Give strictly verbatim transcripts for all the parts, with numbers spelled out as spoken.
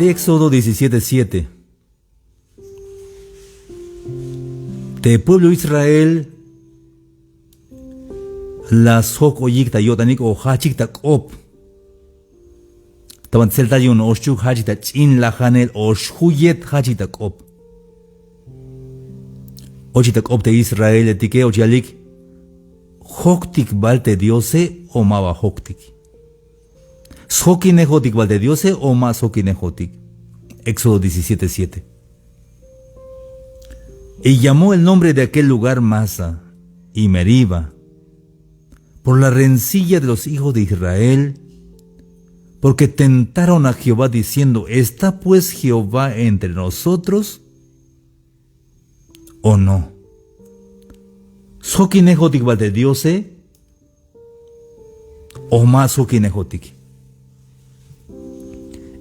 Éxodo diecisiete siete. Te pueblo Israel la sjok'oyik ta yo'tanik o jajchik ta k'op. Ta ban tseltal yu'un oxchuk jajchik ta ch'in lajanel o xjuyet jajchik ta k'op. Ochik ta k'op te Israeletike och yalik: ¿Joktik bal te Diose o ma ba joktik? ¿Sjokinejotik bal te Diose o ma sjokinejotik? Éxodo diecisiete siete. Y llamó el nombre de aquel lugar Masa y Meriba, por la rencilla de los hijos de Israel, porque tentaron a Jehová diciendo: ¿Está pues Jehová entre nosotros o no? ¿Sjokinejotik bal te Diose o ma sjokinejotik?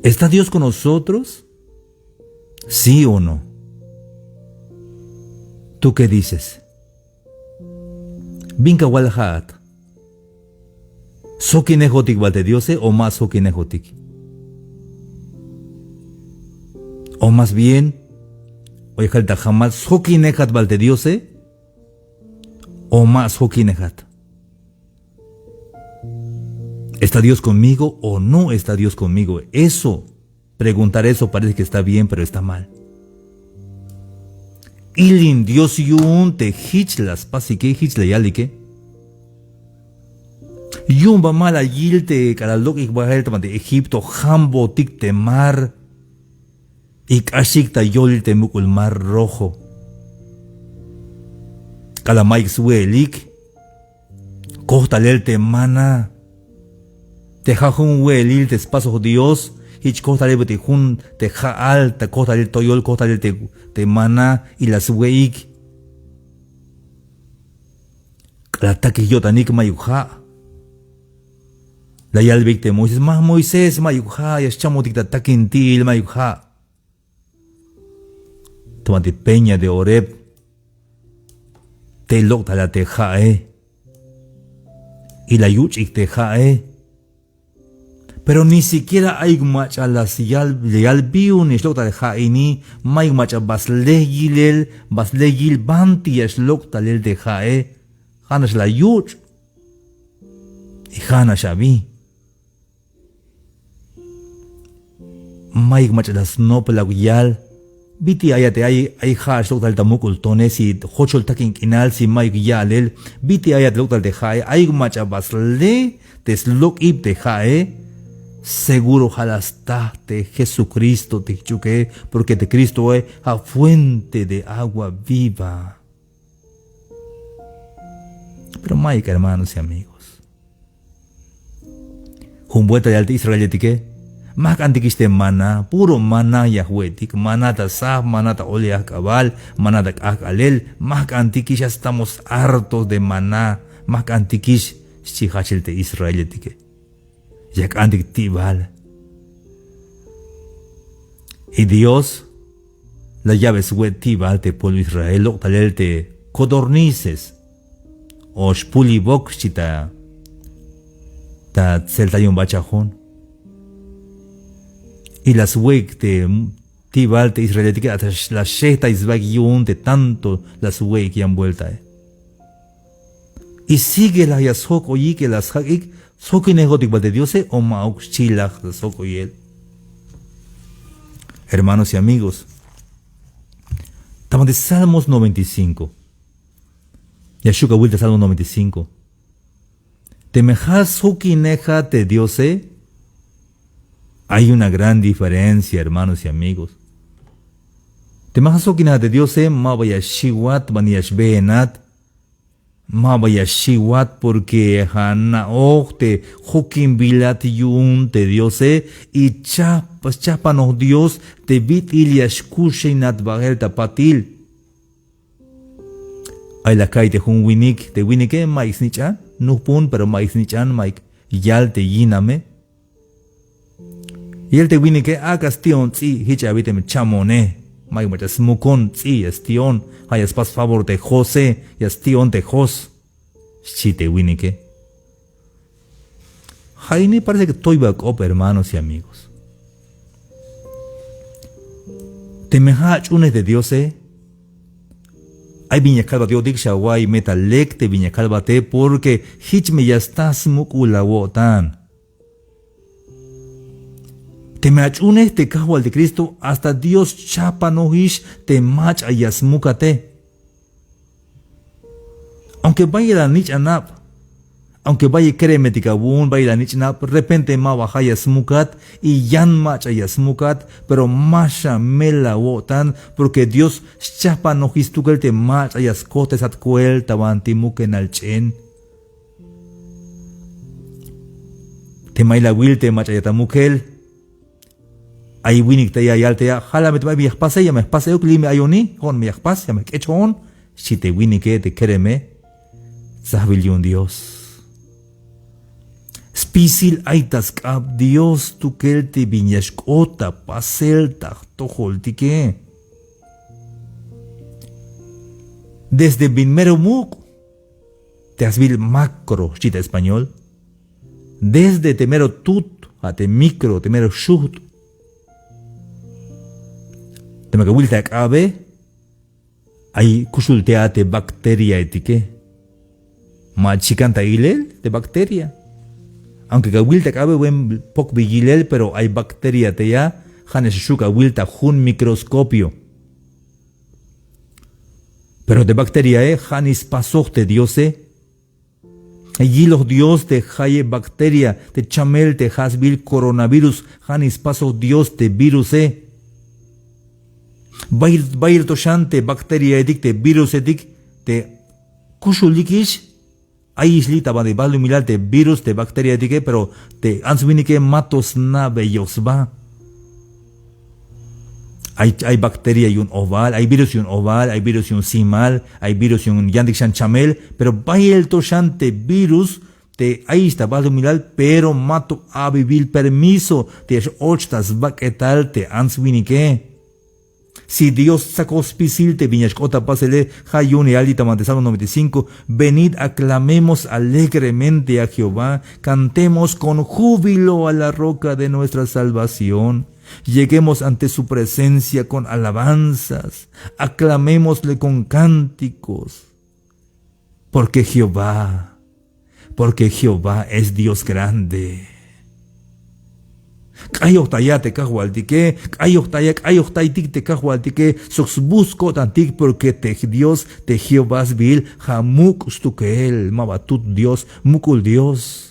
¿Está Dios con nosotros? ¿Sí o no? ¿Tú qué dices? ¿Bin kawal ja'at? ¿Sjokinejotik bal te Diose o ma sjokinejotik? O más bien, o ya kalta jamal, ¿sjokinejat bal te Diose o ma sjokinejat? ¿Está Dios conmigo o no está Dios conmigo? Eso, preguntar eso parece que está bien, pero está mal. Ilin Dios yu'un te jich la spasike, jich la yalike. Yu'un ba ma la yil te k'alal lok'ik bael ta ban te Egipto, jambotik te mar y k'axik ta yolil te muk'ul Mar Rojo. K'alal mayuk swe'elik, kojtalel te maná. Te ja' jun we'elil te spasoj Dios, jich kojtalel bit'il jun te ja'al, ta kojtalel toyol, kojtalel te, te maná, y la swe'ik. K'alal takik yo'tanik mayuk ja'. La yalbeyik te Moisés: Ma Moisés, mayuk ja', ya xchamotik ta takintil, mayuk ja'. Ta ban te peña de Horeb, tey lok'tal a te ja'e. Y la yuch'ik te ja'e. Pero ni siquiera ayuk mach'a la yal, la yal bi yu'un ya xlok'tal ja' ini, mayuk mach'a ba sle yilel, ba sle yil banti ya xlok'talel te ja'e. Ja'nax la yuch'. Y ja'nax abi. Mayuk mach'a la snop, la yal: ¿Bit'il ayat te ay, ay ja' xlok'tal ta muk'ul tone, si jochol takin k'inal, si mayuk ya'lel? ¿Bit'il ayat lok'tal te ja'e? Ayuk mach'a ba sle te slok'ib te ja'e. Seguro ja' la sta te Jesucristo te jch'uke, porque te Cristoe ja' fuente de agua viva. Pero mayuk, hermanos y amigos. Jun vuelta yal te israeletike: Ma jk'antikix te maná, puro maná ya jwe'tik, maná ta sab, maná ta olil ajk'abal, maná ta k'ajk'alel, ma jk'antikix, ya estamos hartos de maná, ma jk'antikix, xchi jajchel te israeletike. Ya jk'antik ti'bal. Y Dios la ya'be swe' ti'bal te pueblo Israel, lok'talel te codornices o xpulibok, xchi ta, ta tseltal yu'un bachajon. Y la swe'ik te ti'bal te israeletike, hasta la xejtay sbaik yu'un te tanto la swe'ik yan vueltae. Y sigue la ya sjok'oyik, la sjak'ik: ¿Sjokinejotik bal te Diose o ma'uk? Xchi la sjok'oyel. Hermanos y amigos, ta ban te Salmos noventa y cinco. Ya xju' kawil te Salmos noventa y cinco. Teme ja' sjokinejat te Diose, hay una gran diferencia, hermanos y amigos. Teme ja' sjokinejat te Diose, ma ba ya xiwat, ma ba ya xbeenat. Ma ba ya xiwat, porque ja' na'oj te jokinbilat yu'un te Diose, y chajp-, chajpanoj Dios te bit'il ya xkuxinat bael ta patil. Ay la ka'iy te jun winik, te winike mayuk snich'an, nujpun, pero mayuk snich'an, mayuk yal te yiname. Yal te winike: Ak'a sti'on ts'i', jich abi teme chamone, mayuk mach'a smukon ts'i', ya sti'on, ja' ya spas favor te jose, ya sti'on te jos, xchi te winike. Ja' ini parece que toyba k'op, hermanos y amigos. Teme ja' ach'unej te Diose, ay bin ya kalbat yo'tik, xawa'iy me ta lek te bin ya kalbate, porque jich me ya sta smuk'ul awo'tan. Teme ach'unej te Kajwaltik Cristo, hasta Dios chajpanojix te mach'a ya smukate. Aunque bayel anich' anab, aunque bayel keremetik awu'un, bayel anich' anab, repente ma ba ja' ya smukat, y yan mach'a ya smukat, pero ma xamel awo'tan, porque Dios xchajpanojix stukel te mach'a ya skojtesat koel ta banti mukenal ch'en. Teme ay la awil te mach'a ya ta mukel, ay winik te ya yal te ya, ja' la me te ay bin ya jpase, ya me jpase euk, li' me ayoni, jo'on me ya jpas, ya me jk'ech jo'on, xchi te winike, te kereme. Tsajbil yu'un Dios. Spisil ay ta sk'ab Dios stukel te bin ya xk'ot ta pasel ta jtojoltike. Desde bin mero muk', te ja' sbiil macro, xchi ta español. Desde te mero tut, ja' te micro, te mero xujt'. Teme ya awil ta ak'abe, ay kuxul te a te bacteriaetike. Ma chikan ta ilel te bacteria. Aunque ya awil ta ak'abe, buen pok bi yilel, pero ay bacteria te ya, ja' nax xu' ya awil ta jun microscopio. Pero te bacteriae, ja' nix spasoj te Diose. Yiloj Dios te jayeb bacteria, te chamel te ja' sbiil coronavirus, ja' nix spasoj Dios te viruse. Bayel, bayel to xan te bacteriaetik, te virusetik, te kuxulikix, ayix li' ta banti balumilal te virus, te bacteriaetike, pero te ants winike ma to sna'beyoj sba. Ay, ay bacteria yu'un ojbal, ay virus yu'un ojbal, ay virus yu'un simal, ay virus yu'un yantik xan chamel, pero bayel to xan te virus te ayix ta balumilal, pero ma to abibil permiso te ya x-och ta sbak'etal te ants winike. Si Dios stsakoj spisil te bin ya xk'ot ta pasele, ja' yu'un ya yal li' ta banti Salmo noventa y cinco: Venid, aclamemos alegremente a Jehová, cantemos con júbilo a la roca de nuestra salvación. Lleguemos ante su presencia con alabanzas, aclamémosle con cánticos. Porque Jehová, porque Jehová es Dios grande. K'ayojtaya te Kajwaltike, k'ayojtaya, k'ayojtaytik te Kajwaltike, sok sbujts' ko'tantik, porque te Dios, te Jehová sbiil, ja' muk' stukel, ma ba tut Dios, muk'ul Dios.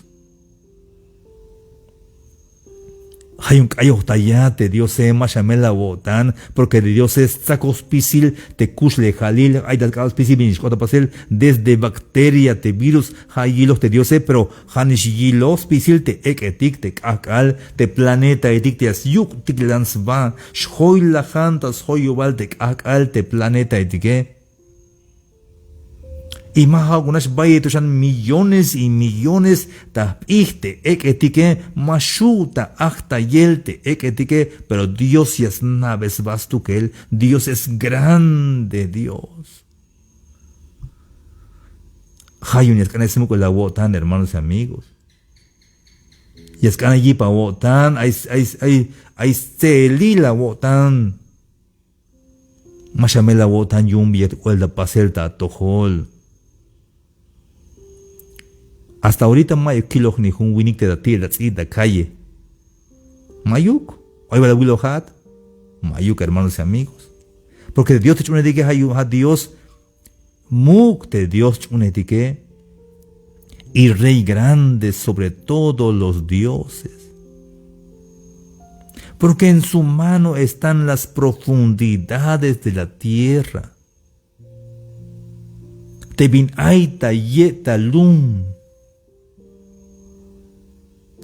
Ja' yu'un k'ayojtaya te Diose, ma xamel awo'tan, porque te Diose stsakoj spisil te kuxlejalil, ay ta sk'ab spisil bin ya xk'ot ta pasel, desde bacteria te virus, ja' yiloj te Diose, pero ja' nix yiloj spisil te ek'etik, te k'ajk'al, te planetaetik te ya syuk'tiklan sba, xjoylajan ta sjoyobal te k'ajk'al, te planetaetike. Y ma ja'uk nax, bayel to xan millones y millones ta jp'ij te ek'etike, ma xju' ta ajtayel te ek'etike, pero Dios ya sna'be sba stukel. Dios es grande, Dios. Ja' yu'un ya sk'an smuk'ul awo'tan, hermanos y amigos. Ya sk'an yip awo'tan, ay, ay, ay, ay stse'elil awo'tan. Ma xamel awo'tan yu'un bi ya k'oel ta pasel ta atojol. Hasta ahorita mayuk kiloj ni jun winik te ta ti'el ta ts'i ta calle. Mayuk. Ay bal awilojat. Mayuk, hermanos y amigos. Porque te Dios te ch'uunetike, ja' yu'un ja' Dios muk' te Dios ch'uunetike, y Rey grande sobre todos los dioses. Porque en su mano están las profundidades de la tierra. Te bin ay ta ye' ta lum,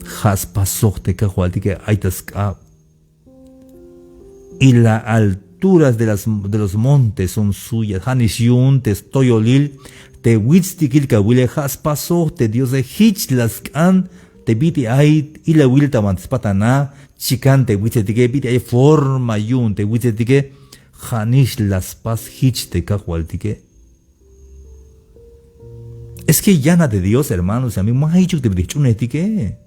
ja' spasoj te Kajwaltike, ay ta sk'ab. Y la alturas de las, de los montes son suyas. Ja' nix yu'un te stoyolil, te witstikil kawile, ja' spasoj te Diose. Jich la sk'an te bit'il ay ilawil ta banti spatana, chikan te witsetike, bit'il ay forma yu'un te witsetike, ja' nix la spas jich te Kajwaltike. Es que yan a te Dios, hermanos y amigos, ma jichuk te bit'il jch'uunejtike.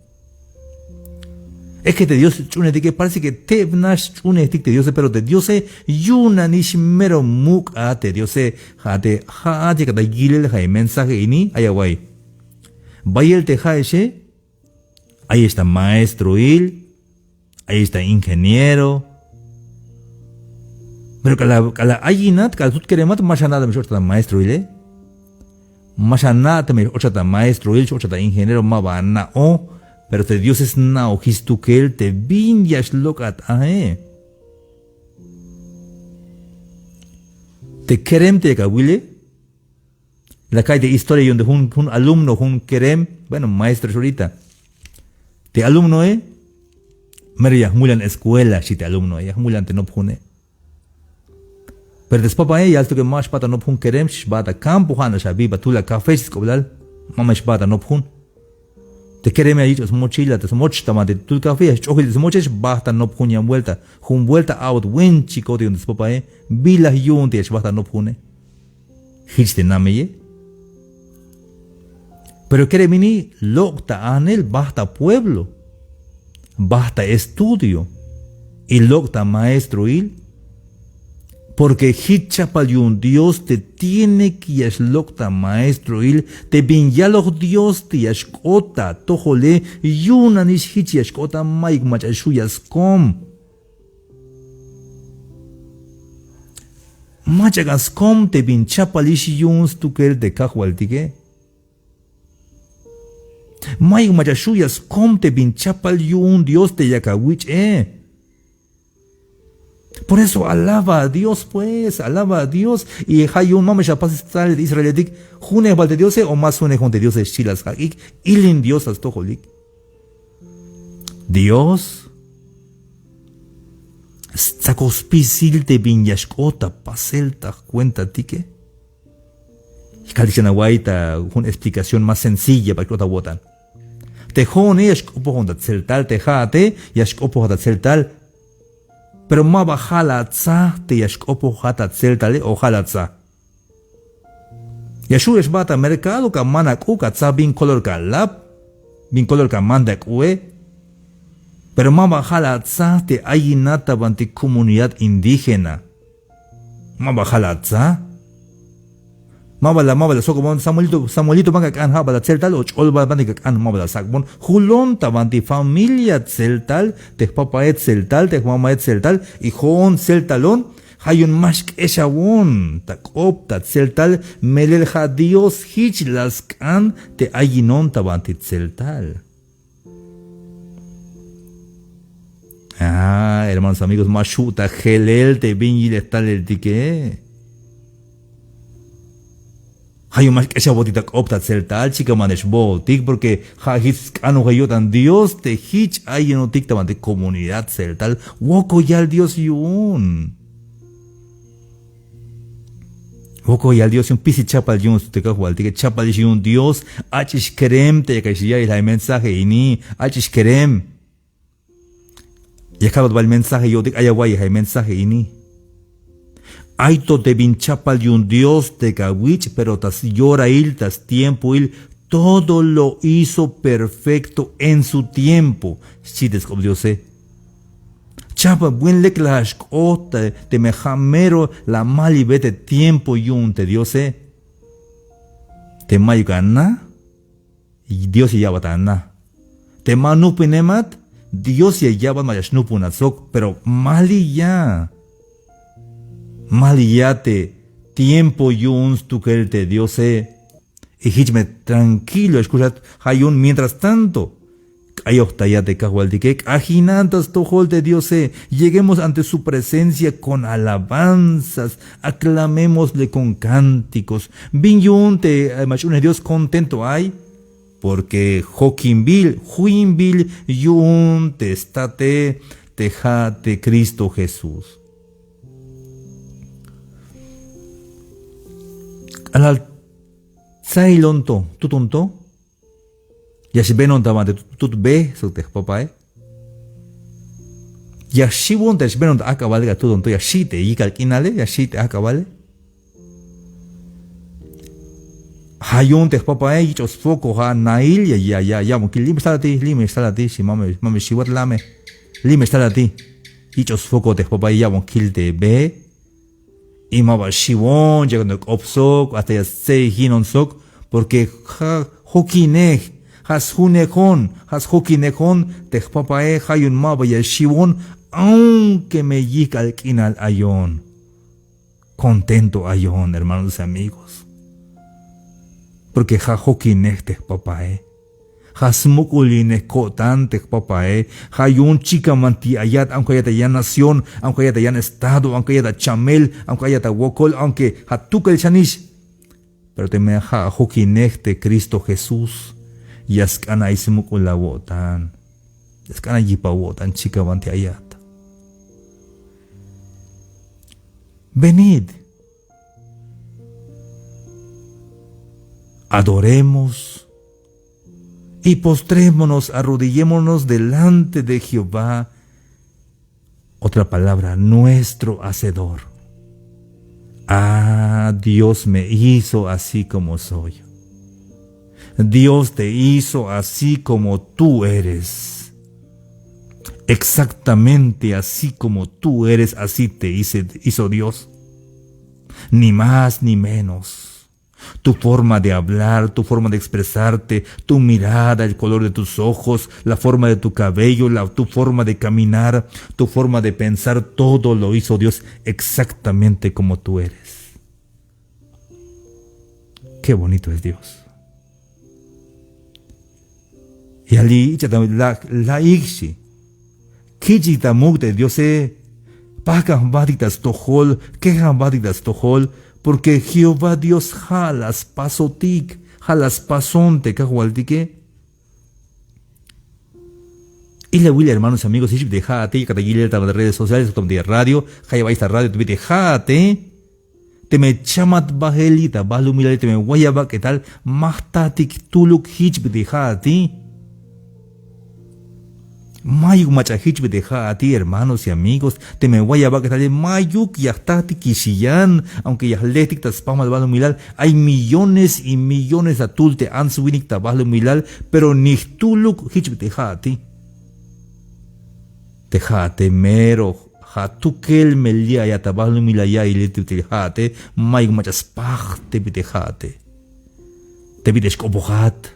Es que te Dios sch'uhunejtike, parece que tebnax sch'uhunejtik te Diose, pero te Diose yu'un nanix mero muk' a te Diose. Ja' te ja'at yakat ta yilel ja' mensaje ini, ay awa'iy. Bayel te ja'exe, ayex ta maestroil, ayex ta ingeniero. Pero k'alal, k'alal ayinat, k'alal tut keremat, ma xana' teme x-ochat ta maestroile. Ma xana' teme x-ochat ta maestroil, x-ochat ta ingeniero, maba ana'oj. Pero te Diose sna'ojix stukel te bin ya xlok'at ae. Te kerem te yak awile, la ka'iy te historia yu'un te jun, jun alumno, jun kerem, bueno, maestro x-orita. Te alumnoe, mero ya jmulan escuela, xchi te alumnoe, ya jmulan te nopjune. Pero te spapae, ya yal stukel ma xbaat anop jun kerem, xbaat ta campo, ja' nax abiba tul acafé, xchi sk'oblal, ma me xbaat anop jun. Te kereme ya yich'oj smochila, te smoch ta banti tul café, ya xch'ojil te smoche, xbajt anop jun yan vuelta. Jun vuelta a'bot wenchikot yu'un te spapae, bila yu'un te ya xbajt anop june. Jich te nameye. Pero kerem ini lok' ta ajnel, bajt ta pueblo, bajt ta estudio, y lok' ta maestroil. Porque jich chapal yu'un Dios te tiene que ya xlok' ta maestroil, te bin yaloj Dios te ya xk'ot ta atojole, yu'un nanix jich ya xk'ot a, mayuk mach'a xju' ya skom. Mach'a k'an skom te bin chapalix yu'un stukel te Kajwaltike. Mayuk mach'a xju' ya skom te bin chapal yu'un Dios te yak awich'e. Por eso alaba a Dios, pues, alaba a Dios. Y ja' yu'un ma me xapas stzalel te Israeletik, junejbal te Diose o ma sjunej jo'on te Diose, xchi la sjak'ik, ilin Dios ta stojolik. Dios stsakoj spisil te bin ya xk'ot ta pasel ta jkuentatike. Kaltik xan awa'iy ta jun explicación más sencilla para que xk'ot awo'tan. Te jo'one ya xk'opojon ta tseltal, te ja'ate ya xk'opojat ta tseltal. Pero maba ja' la atsa te ya xk'opojat ta tseltale, o ja' la atsa. Ya xju' ya xbaat ta mercado, ka man ak'u, ka atsa bin color ka lap, bin color ka man ta k'ue. Pero maba ja' la atsa te ayinat ta banti comunidad indígena. Maba ja' la atsa. Maba la, maba la sok'bon, Samuelito, Samuelito, ban ka k'an, ja' bal a tseltal o ch'ol bal, ban ka k'an, maba la sak'bon. Julon ta banti familia tseltal, te jpapae tseltal, te jmamae tseltal, y jo'on tseltalon, ja' yu'un ma xk'exawon ta k'op ta tseltal, melel ja' Dios jich la sk'an te ayinon ta banti tseltal. Ah, hermanos, amigos, ma xju' ta jelel te bin yilej taleltike. Ja' yu'un ma xk'exawotik ta k'op ta tseltal, chikan ma xbootik, porque ja' jich sk'anojel yo'tan Dios te jich ayinotik ta banti comunidad tseltal. Wokolyal Dios yu'un. Wokolyal Dios yu'un, pisil chapal yu'un te Kajwaltike, chapalix yu'un Dios. Ach'ix kerem te yakex ya'iyel ja' mensaje ini, ach'ix kerem. Ya kalbat bael mensaje yo'tik, ay awa'iy ja' mensaje ini. Ay to te bin chapal yu'un Dios te kawich', pero ta syorail, ta stiempoil, todo lo hizo perfecto en su tiempo, xchi te sk'op Diose. Chapal buen lek la xk'ot, teme ja' mero la malibe te tiempo yu'un te Diose. Te mayuk ana, Dios ya ya'bat ana. Te ma nupinemat, Dios ya ya'bat, mach'a xnupunat sok, pero maliya. Maliya te tiempo yu'un stukel te Diose. Y jich me tranquilo ya xkuxat, ja' yu'un mientras tanto. K'ayojtaya te Kajwaltike, k'ajinan ta stojol te Diose. Lleguemos ante su presencia con alabanzas, aclamémosle con cánticos. Bin yu'un te, eh, mach'a ch'uunej Dios contento ay, porque jokimbil, juimbil yu'un te state, te ja' te Cristo Jesús. K'alal tsailon to, tuton to, ya xbenon ta banti tut, tut be sok te jpapae. Ya xiwon te ya xbenon ta ajk'abale, ka tuton to, ya xi' te yijk'al k'inale, ya xi' te ajk'abale. Ja' yu'un te jpapae yich'oj sfoco, ja' nail, ya, ya, ya, ya, ya'bon kil, li' me xtalati, li' me xtalati, xi, ma me, ma me xiwat, la' me. Li' me xtal ati. Yich'oj sfoko te jpapae, yabon kil te be. Y ma ba xiwon, ya k'op sok, hasta ya stse'ejinon sok, porque ja' jokinej, ja' sjunejon, ja' sjokinejon te jpapae, ja' yu'un ma ba ya xiwon, aunque me yijk'al k'inal ayon. Contento ayon, hermanos y amigos. Porque ja' jokinej te jpapae. Ja' smuk'ulinej ko'tan te jpapae. Ja' yu'un chikan banti ayat, aunque ayat ta yan nación, aunque ayat ta yan estado, aunque ayat ta chamel, aunque ayat ta wokol, aunque ja' tukel xanix. Pero teme ja' ajokinej te Cristo Jesús, ya sk'an ay smuk'ul awo'tan. Ya sk'an ay yip awo'tan chikan banti ayat. Venid, adoremos y postrémonos, arrodillémonos delante de Jehová. Otra palabra, nuestro hacedor. Ah, Dios me hizo así como soy. Dios te hizo así como tú eres. Exactamente así como tú eres, así te hice- hizo Dios. Ni más ni menos. Tu forma de hablar, tu forma de expresarte, tu mirada, el color de tus ojos, la forma de tu cabello, la, tu forma de caminar, tu forma de pensar, todo lo hizo Dios exactamente como tú eres. Qué bonito es Dios. Ya li' ich'a ta la, la'ik xchi. Kich'ik ta muk' te Diose. Pajk'an jbatik ta stojol, kejk'an jbatik ta stojol, porque Jehová Dios ja' la spasotik, ja' la spason te Kajwaltike. Ilawil hermanos y amigos, jich bit'il ja'ate, yakat ta yilel ta redes sociales, ta radio, jayeb ay ta radio, te bit'il ja'ate. Teme chamat bajel li' ta balumilale, teme wayab abak'etal, ma jtatik tuluk jich bit'il ja'ati. Mayuk mach'a jich bit'il ja'ati, hermanos y amigos. Teme wayab abak'etale, mayuk ya jtatik kixiyan, aunque ya jletik ta spamal balumilal, ay millones y millones ta tul te ants winik ta balumilal, pero ni jtuluk jich bit'il ja'ati. Te ja'ate mero ja' tukel me li' ayat ta balumilal ya'iyel te bit'il ja'ate, mayuk mach'a spaj te bit'il ja'ate. Te bit'il xk'opojat,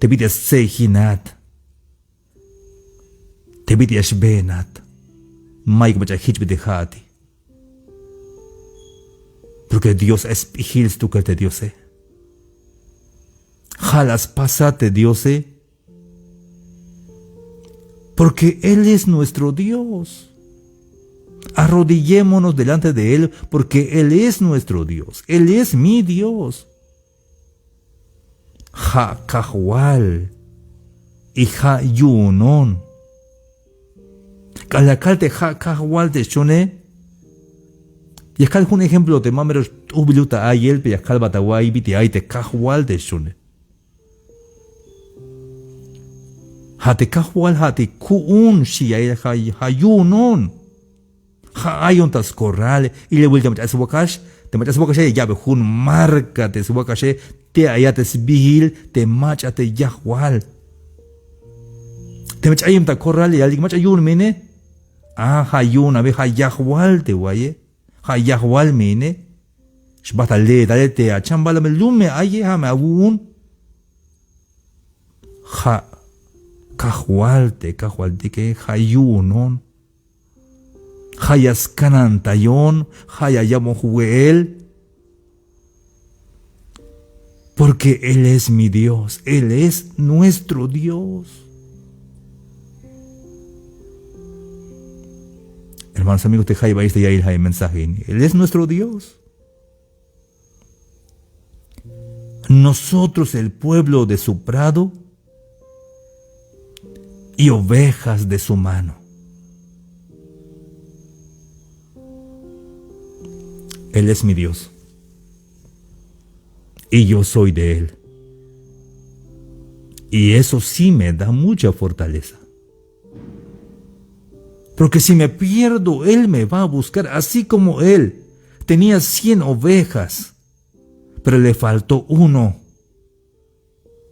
te bit'il stse'ejinat, te bit'il xbeenat, mayuk mach'a jich bit'il ja'ati. Porque Dios ay sp'ijil stukel te Diose. Ja' la spasat te Diose. Porque Él es nuestro Dios. Arrodillémonos delante de Él, porque Él es nuestro Dios. Él es mi Dios. Ja' Kajwal y ja' yu'unon. K'alal ya kal te ja' Kajwal te xchone, ya kal jun ejemplo te ma mero xt'ujbiluk ta a'iyel, pero ya kalbat awa'iy bit'il ay te Kajwal te xchone. Ja' te Kajwal, ja' te ku'un xchi ya'iyel, ja' yu'unon. Ja' ayon ta scorrale. Ilawil te mach'a ay swakax, te mach'a ay swakaxe ya ya'be jun marca te swakaxe, te ayat te sbiil te mach'a te Yajwal. Te mach'a ay yu'un ta corrale ya yalik mach'a yu'un me ine. A, ja' yu'un abi, ja' Yajwal te wa'iye. Ja' Yajwal me ine. Xbajt ta le'etale te achambala me lum me aye, ja' me awu'un. Ja' Kajwal te Kajwaltike, ja' yu'unon. Ja' ya skanantayon, ja' ya yabon jwe'el. Porque Él es mi Dios, Él es nuestro Dios. Hermanos, amigos, te jayeb ayex te ya'iyel ja' mensaje ini. Él es nuestro Dios. Nosotros el pueblo de su prado y ovejas de su mano. Él es mi Dios. Y yo soy de Él. Y eso sí me da mucha fortaleza. Porque si me pierdo, Él me va a buscar, así como Él tenía cien ovejas, pero le faltó uno.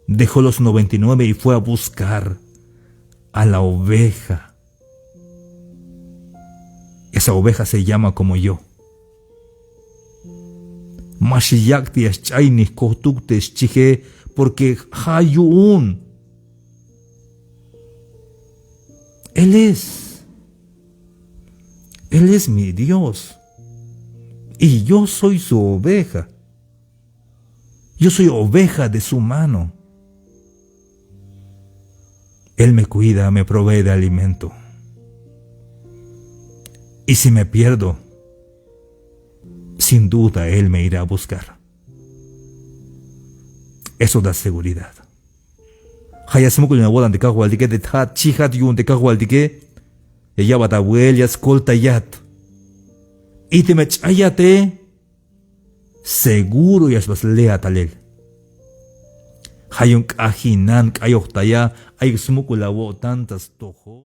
Dejó los noventa y nueve y fue a buscar a la oveja Esa oveja se llama como yo. Ma xiyak' te ya xch'ay ni jkojtuk te xchije, porque ja' yu'un. Él es. Él es mi Dios. Y yo soy su oveja. Yo soy oveja de su mano. Él me cuida, me provee de alimento. Y si me pierdo, sin duda Él me irá a buscar. Eso da seguridad. Ja' ya smuk'ul in awo'tan te Kajwaltike, te ja' chijat yu'un te Kajwaltike, ya ya'bat awu'el, ya skoltayat. Y teme ch'ayate, seguro ya xba sleat talel. Ja' yu'un k'ajinan k'ayojtaya, ayuk smuk'ul awo'tan ta stojol.